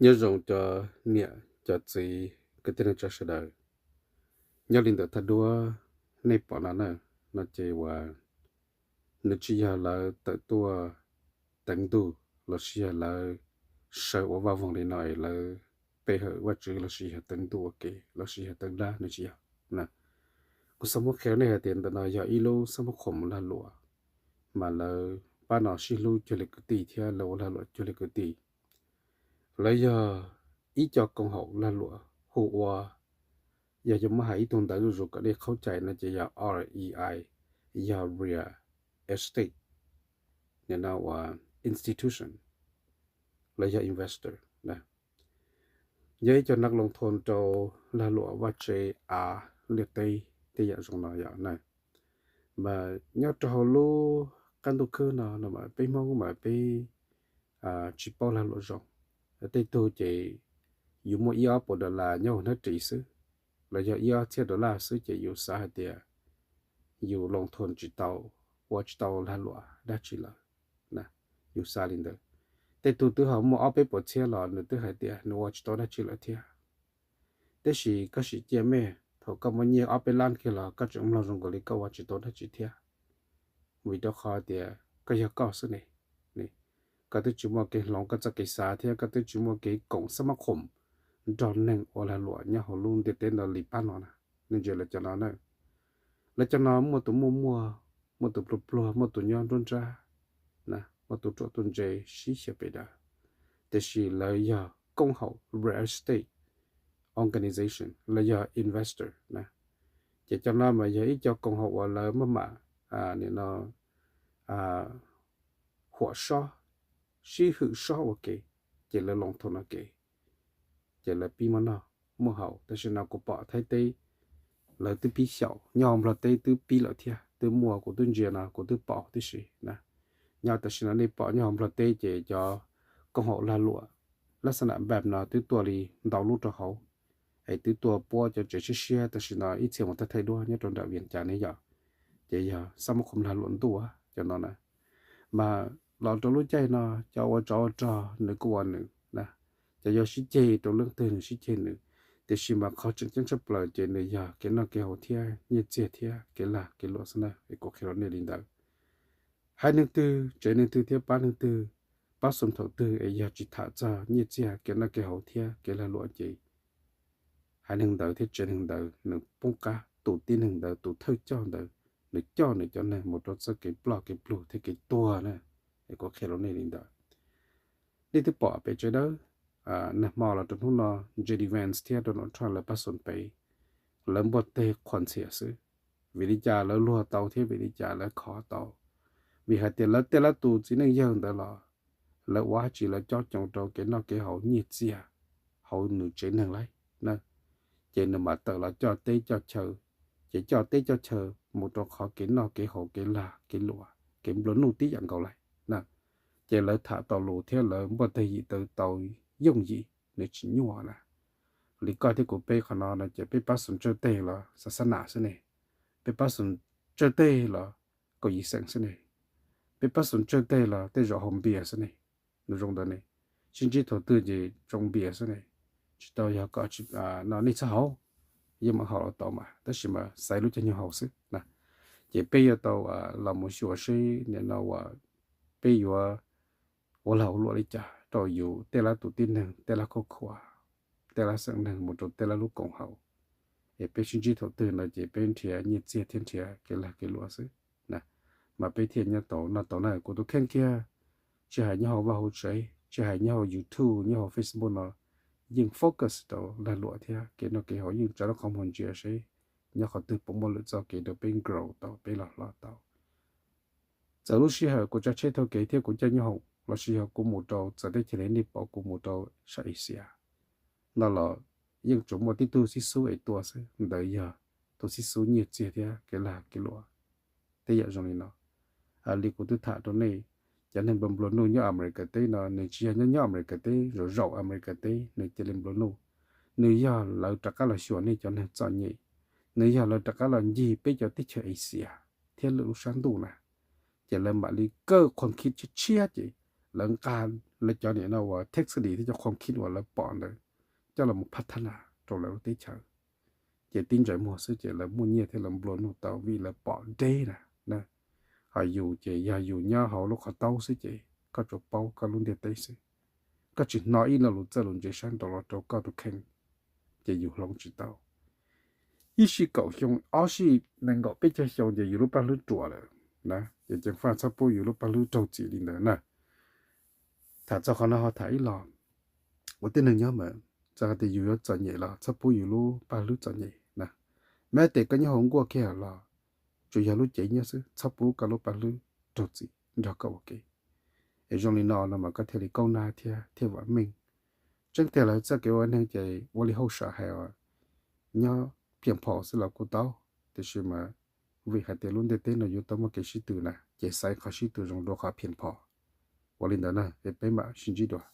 Nyob zoo cov niam cov txiv kwv tij neej tsa sawv daws. Nyob li ntawm thaj duab nej pom no na, no ces uas nws tsis yog lawv tawm tuaj teev ntuj lossis yog lawv sawv ua vaj voog li no es lawv pe hawm Vajtswv lossis yog teev ntuj ua ke lossis yog teev dab, nws tsis yog. Kuv xav muab qhia nej hais tias ntawm no yog ib lub xab mab khoom lag luam, mas lawv pab no sib hlub cuag li kwv tij thiab lawv ua lag luam cuag li kwv tij. Lawv yog ib co koom haum lag luam hu ua, yog yuav muab hais ib tug ntawv zuj zus kom nej qhaub cai no ces yog R E I, yog real estate, nim no ua institution, los yog investor. Yog ib co nab loo thoo rau lag luam vaj tse av liaj teb tej yam zoo no yom na. Mas nyob rau hauv lub qab ntuj khwb no no mas peb Hmoob mas peb tsis paub lag luam zoo. Tej tug ces yus muaj ib ob puas dollar nyob hauv hnab ris xwb, los yog ib ob txhiab dollar xwb ces yus xav hais tias yus loo thoo tsis tau, ua tsis tau lag luam dab tsi lawm. Yus xav li ntawd. Tej tug twb ho muaj ob peb puas txhiab los nws twb hais tias nws ua tsis tau dab tsi lawm thiab. Tab sis koj sim cia mej, thaum koj muaj nyiaj ob peb lab kiag los koj tseem mloog zoo nkaus li koj ua tsis tau dab tsi thiab. Vim rau qhov tias koj yog koj xwb ne, koj twb tsis muaj kev hloov koj txoj kev xav thiab koj twb tsis muaj kev koom xab mab khoom nrog neeg ua lag luam nyob hauv lub ntiaj teb no li pab no na. Nej ntsia lawv cov no na, lawv cov no muaj tus muaj muaj, muaj tus pluag pluag, muaj tus nyob nruab nrab, muaj tus ruam tus ntse sib xyaw pes daws, tiam sis lawv yog koom haum real estate organization, lawv yog investor na. Ces cov no mas yog ib co koom haum uas lawv maj mam nim no huam sob, sib hwm sob ua ke, ces lawv loo thoo no ke, ces lawv pib muaj noj muaj haus. Tam sim no kuv pom Thaib teb lawv twb pib xyaum, nyob hauv Nplog teb twb pib lawm thiab, twb muaj, kuv twb ntsia no kuv twb pom tib si na. Nyob tam sim no nej pom nyob hauv Nplog teb ces cov koom haum lag luam lab xab nam npam no twb tuaj li ntau lub rau hauv, es twb tuaj puab cov tsev siab siab tam sim no ib txhia mus thawj thawj duab nyob rau nram Vias Cas ne yom. Ces yog xab mab khoom lag luam ntuj cov no na. Mas los rau lub caij no cov ua tsov ua rog nws kuj ua nws na, cov yuav sib ceg rau leej twg nws sib ceg nws, tiam sis mas qhov tseem ceeb tshaj plaws ces nws yog kev noj kev haus thiab nyiaj txiag thiab kev lag kev luam xwb na, es kuv qhia rau nej li ntawd. Haiv neeg twg, tsev neeg twg thiab pab neeg twg, pab xum thaum twg es yog tsis tham txog nyiaj txiag kev noj kev haus thiab kev lag luam ces haiv neeg ntawd thiab tsev neeg ntawd nws poob qab, tus tib neeg ntawd, tus thawj coj ntawd, nws coj nws cov neeg mus rau txoj kev ploj kev plug thiab kev tuag na. Es kuv qhia rau nej li ntawd. Nej twb pom pem tsev dawb, nag hmo los rau hnub no, J D Vance thiab Donald Trump lawv pab xum pem, lawv npuaj teg qhuas ntxhias xwb. Vim li cas lawv luag tau thiab vim li cas lawv khov tau? Vim hais tias lawv tej lab tus txiv neej yawg ntawd los lawv ua dab tsi lawv cob coos rau kev noj kev haus nyiaj txiag hauv nws tsev neeg lauj na. Ces nws mam tawm los coj teb coj chaw, ces coj teb coj chaw mus rau qhov kev noj kev haus kev lag kev luam kev nplua nuj tib yam nkaus lauj na. Ces lawv tham tau lus thiab lawv npuaj teg yim tau yooj yim, nws tsis nyuaj na. Li koj thiab kuv peb qhov no no ces peb pab xum tsawg teg los xa xab nam xwb ne, peb pab xum tsawg teg los kaum yim xeem xwb ne, peb pab xum tsawg teg los tej zaum haus npias xwb ne. Nws zoo ntawd ne, sib ntsib thaum twg ces tsoo npias xwb ne. Tsis tau yog kom no nej txhob haus, yeej meem haus los tau mas tab sis mas xaiv lub caij nyoog haus xwb na. Ces peb yuav tau los mus xyuas seb nim no uas peb yuav ua lag ua luam li cas rau yus tej lab tus tib neeg, tej lab khub khuas, tej lab xeem neeg mus rau tej lab lub koom haum. Es peb sib ntsib thaum twg no ces peb nrhiav nyiaj txiag thiab nrhiav kev lag kev luam xwb na, mas peb thiaj nyob tau noj tau na. Kuv tus kheej kiag, tsis hais nyob hauv vaj hauv tsev, tsis hais nyob hauv YouTube, nyob hauv Facebook no, yeej focus rau lag luam thiab kev noj kev haus, yeej tsa lub qhov muag ntsia seb nyob qhov twg puas muaj lwm txoj kev rau peb grow tau, peb los hlob tau. Txawm lub sij hawm kuv tsav tsheb taug kev thiab kuv caij nyoob hoom lossis yog kuv mus rau txawv teb chaws li nej pom kuv mus rau sab Asia no los yeej tsuas muaj tib tug xib xub es tuaj xwb, ntawd yog tus xib xub nyiaj txiag thiab kev lag kev luam tej yam zoo li no. Li kuv twb tham rau nej, cov neeg nplua nplua nuj nyob America teb no nws tsis yog nyob nyob America teb, zaum zaum America teb nws cia li nplua nuj. Nws yog lawv rov qab los xyuas nej cov neeg txom nyem, nws yog lawv rov qab los ncig peb cov teb chaws Asia thiab lwm lub sab ntuj na. Ces lawv mam li kaw qhuas khib tshiab tshiab ces lawv nqa lawv cov niam no uas thej xwb dim thiab cov khoom khib uas lawv pom ntawd coj los mus phab thab nas rau lawv lub teb chaws. Ces tib ntsais muag xwb ces lawv muaj nyiaj thiab lawv nplua nuj tau vim lawv pom deb na. Ho yus ces yog yus nyob hauv lub qhov taub xwb ces koj tsuas paub koj lub ntiaj teb xwb. Koj tsis hnov ib lo lus txawj lus ntse sab nraud los rau koj tus kheej, ces yus hloov tsis tau. Ib sij kaum xyoo, ob sij nees nkaum peb caug xyoo ces yus lub paj hlwb ruam lawm na, ces ceev faj txhob pub yus lub paj hlwb raug txim li ntawd na. Tham txog qhov no ho tham ib los, ua tib neeg nyob mas txawm hais tias yus yuav txom nyem los txhob pub yus lub paj hlwb txom nyem na. Mab tes koj nyob hauv nkuaj kiag los tsuas yog lub cev nyob xwb, txhob pub koj lub paj hlwb raug txim nrog koj ua ke. Es zoo li no no mas koj thiaj li kaub nag thiab thiaj vam meej. Tseeb tiag lawv txoj kev ua neeg ces ua li hauj sam hais os, nyob phiam phom xwb los kuj tau, tiam sis mas vim hais tias lub ntiaj teb no yuav tau muaj kev sib tw na ces xaiv qhov sib tw zoo dua qhov phiam phom. Ua li ntawd na es peb mam sib ntsib dua.